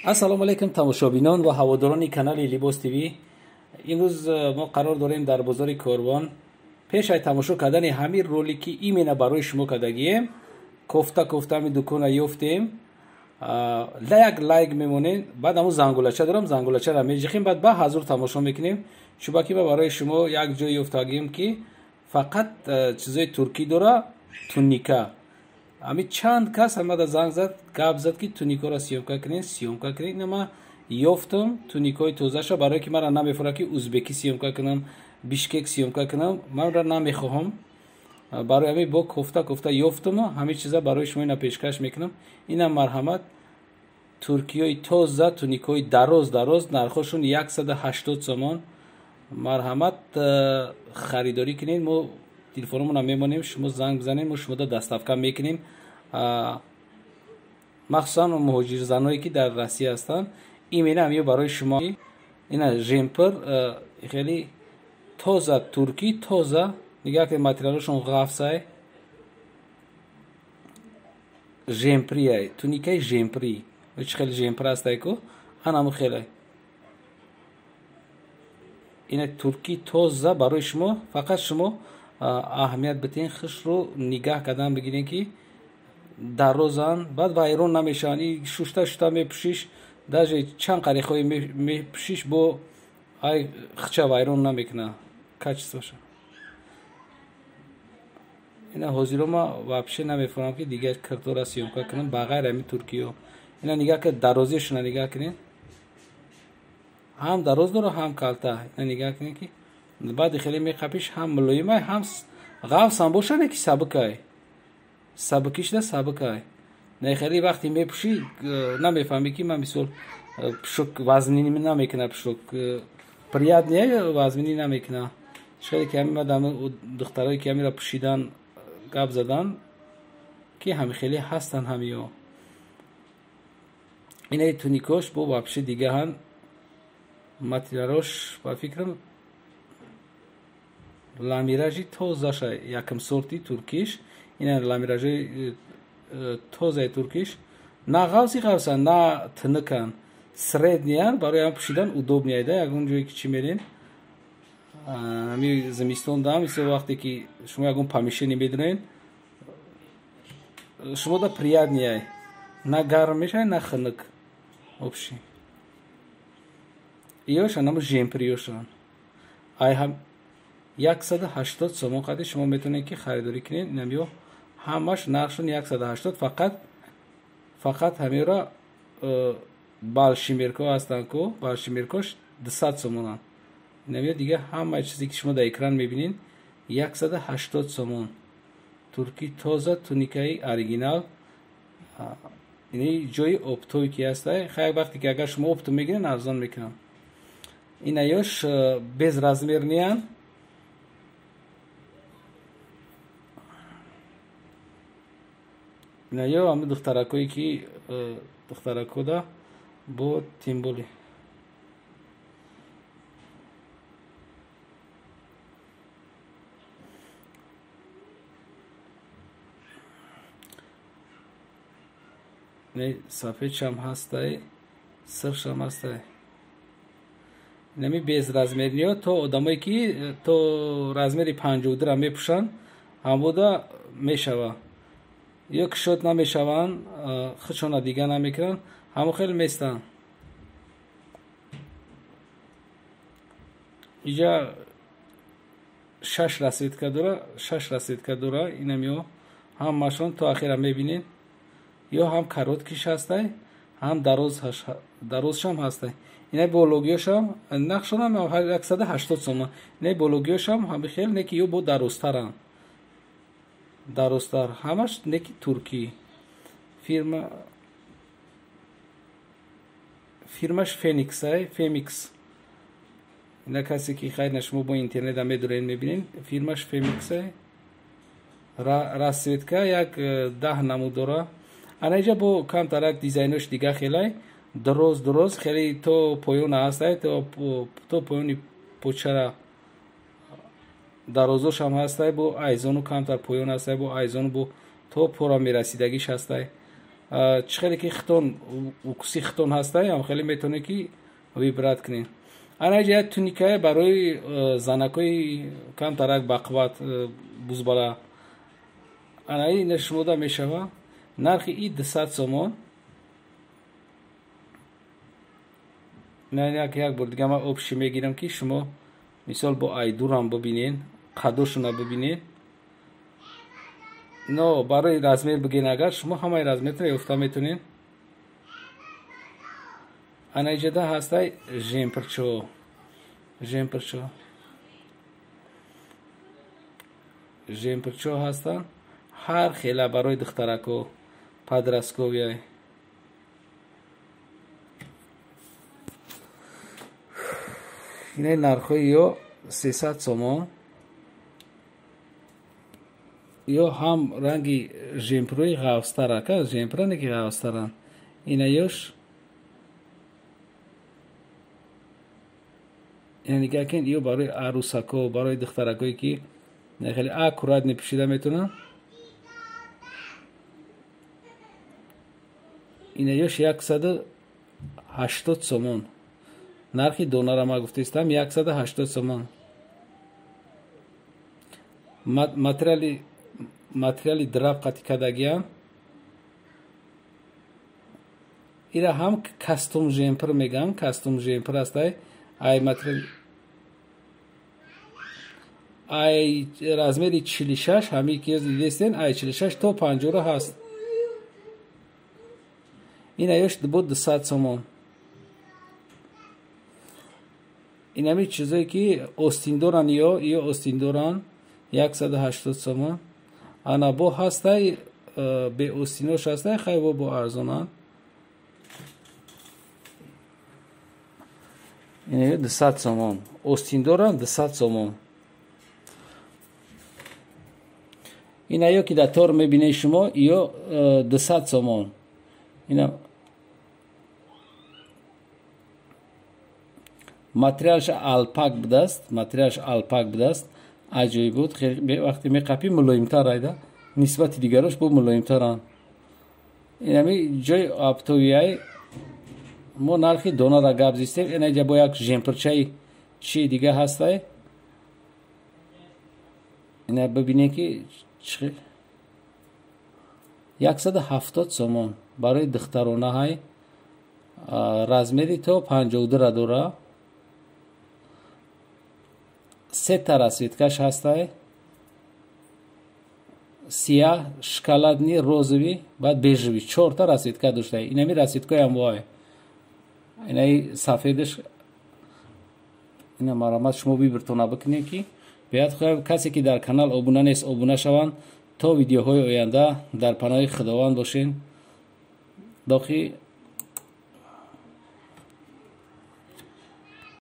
Ассалому алайкум тамошобинон ва ҳаводорони канали Либос ТВ. Имрӯз мо қарор дорем дар бозори Корвон. Пеш аз тамошо кардани ҳамин ролики именно барои шумо кардагием, кофта кофта ҳамин дукона ёфтем. Як лайк мемонем, баъд ҳамун зангулача дорам, зангулачаро меҷихем, баъд ба ҳазур тамошо мекунем. Чубаки ма барои шумо як ҷой ёфтагием, ки фақат чизои туркӣ дора, туника. Ами чанд кас ҳамада занг зад, гап зад, ки туникоро съёмка кунед, съёмка кунед. Ина ма ёфтам туникои тозаша, барое ки мара намефурад, ки узбекӣ съёмка кунам, бишкек съёмка кунам, манра намехоҳам. Барои ҳамин бо кофта кофта ёфтаму ҳамин чиза барои шумо ина пешкаш мекунам. Ина марҳамат, туркиёи тоза, туникои дароз дароз, нархошон 180 сомон. Марҳамат, харидорӣ кунед. Мо телефономона мемонем, шумо занг бизанед, мо шумода доставка мекунем. Махсусан муҳоҷирзаное, ки дар Россия ҳастанд, именно ҳамиё барои шумо. Ина жемпер хеле тоза, туркӣ тоза, нигаҳ кунед, материалошон ғафсай, жемприяй, туникаи жемпри. Чӣ хеле жемпр ҳастай ку, анамо хеле. Ина туркӣ тоза барои шумо, фақат шумо аҳамият битен, хушро нигаҳ кардан бигирен, ки дарозан, баъд вайрон намешаванд. И шушта шушта мепӯшиш, даже чанд қарихҳои мепӯшиш, бо ай хича вайрон намекуна качествоша. Ина ҳозиро ма вообще намефаҳмам, ки дигар кирдора съёмка кунам ба ғайр ҳамин туркиё. Ина нигаҳ кунед, дарозиашона нигаҳ кунед, ҳам дароз дора, ҳам калта. Ина нигаҳ кунед, ки баъди хеле меқапиш, ҳам мулоимай, ҳам ғафсам боша, не ки сабукай, сабукишда сабукай. Не хеле вақте мепӯшӣ, намефаҳмӣ, ки ман мисол пӯшок вазнинӣ намекуна, пӯшок приятный вазнинӣ намекуна. Хеле ки ҳамин духтарое, ки ҳаминро пӯшидан, гап задан, ки ҳами хеле ҳастанд ҳамиё. Инаи туникош бо вообще дигаҳан, материалош ба фикрам ламиражи тозаша, якм сорти туркиш. Ина ламиражи тозаи туркиш, на ғафси ғафсан, на тинукан, средниян, барои ҳам пӯшидан удобный да. Ягон ҷое ки чӣ мерен, ҳами зимистон да, мисол вақте ки шумо ягон помещение медонед, шумо да приятный, на гарм мешавад, на хунук. Общий иёшан намо жемприёшан ай ҳам 180 сомон қади шумо метавонед, ки харидорӣ кунед. Инам ё ҳамаш нархшон 180, фақат ҳамеро балшимерко ҳастанд ку, балшимеркош 200 сомонанд. Инам ё дига ҳамаи чизе, ки шумо дар экран мебинед, 180 сомон. Туркӣ тоза, туникаи оригинал. Ини ҷои оптовӣ ки ҳастай, хай вақте ки агар шумо опту мегиред, арзон мекунам. Инаёш безразмерныянд. Инаё ҳами духтаракое, ки духтаракода бо тимболи. Не сафедшам ҳастай, сирхшам ҳастай. Инами безразмерниё то одамое, ки то размери 52-ра мепӯшанд, ҳамбода мешава. Ё кишот намешаванд, худшона дига намекунанд, ҳамо хел местанд. Иҷа шаш расцветка дора, шаш расцветка дора. Инам ё ҳамашон то ахира мебинед. Ё ҳам короткиш ҳастай, ҳам дарозшам ҳастай. Ина бологиёшам нақшонам 180 сомон. Ина бологиёшам ҳами хел, не ки ё бо дарозтаранд, дарозтар ҳамаш, не ки туркӣ. Фирмаш Фениксай, Фемикс. Ина касе ки хайр на, шумо бо интернета медоред, мебинед, фирмаш Фемиксай. Расцветка як 10 намуд дора. Ана иҷа бо камтарак дизайнош дига хелай, дароз дароз, хеле то поёна ҳастай, то поёни почара дарозошам ҳастай, бо айзону камтар поён ҳастай, бо айзону бо то пора мерасидагиш ҳастай. Чӣ хеле ки хитон укуси хитон ҳастай, ҳам хеле метавонед ки вибрат кунед. Ана иҷа як туникае барои занакҳои камтарак бақувват, бузбала. Ана ина шумода мешава. Нархи и 200 сомон. Як бор дига ман обши мегирам ки шумо мисол бо айдурам бибинед, қадошона бибинед. Но барои размер бигин, агар шумо ҳамаи размерро ёфта метавонед. Ана иҷода ҳастай жемпрчо. Жемпрчо. Жемпрчо ҳастанд. Ҳар хела барои духтарако, подростковия. Ина нархҳои ё 300 сомон. Ё ҳам ранги жемпрои ғафстарака, жемпране ки ғафстаранд. Ина ёш яъне ки ё барои арӯсако, барои духтаракое ки хеле аккуратно пӯшида метавонанд. Ина ёш 180 сомон. Нархи донара ма гуфтаистам 180 сомон. Материали драп қати кардагиам. Ира ҳам кастум жемпр мегам, кастум жемпр астай. Ай материал ай размери 46, ҳами ки дидестен, ай 46 то 50 ҳаст. Ина ёш бо 200 сомон. Инами чизое ки остин доран, ё остин доран 180 сомон. Ана бо ҳастай бе остинош ҳастай, хай бо арзонан. Ина 200 сомон. Остин доран 200 сомон. Ина ё ки дар тор мебинед шумо, ё 200 сомон. Ина материалш алпак будаст, материалш алпак будаст. Аҷоиб буд. Вақте меқапӣ мулоимтар айда, нисбати дигарош бо мулоимтаранд. Инами ҷои оптовияй мо нархи донара гап зистем. Ина ҷа бо як жемпрчаи чи дига ҳастай. Ина бибинед ки чӣ 170 сомон барои духтаронаҳай, размери то 52 дора. Сета расцветкаш ҳастай: сияҳ, шоколадни, розовый, баъд бежевый. Чорта расцветка доштай. Инами расцветкаям вой. Инаи сафедаш. Ина марамат шумо вибртона бикунед ки беяд хоҳем. Касе ки дар канал обуна нест, обуна шаванд. То видеоҳои оянда дар паноҳи Худованд бошед. Боқӣ.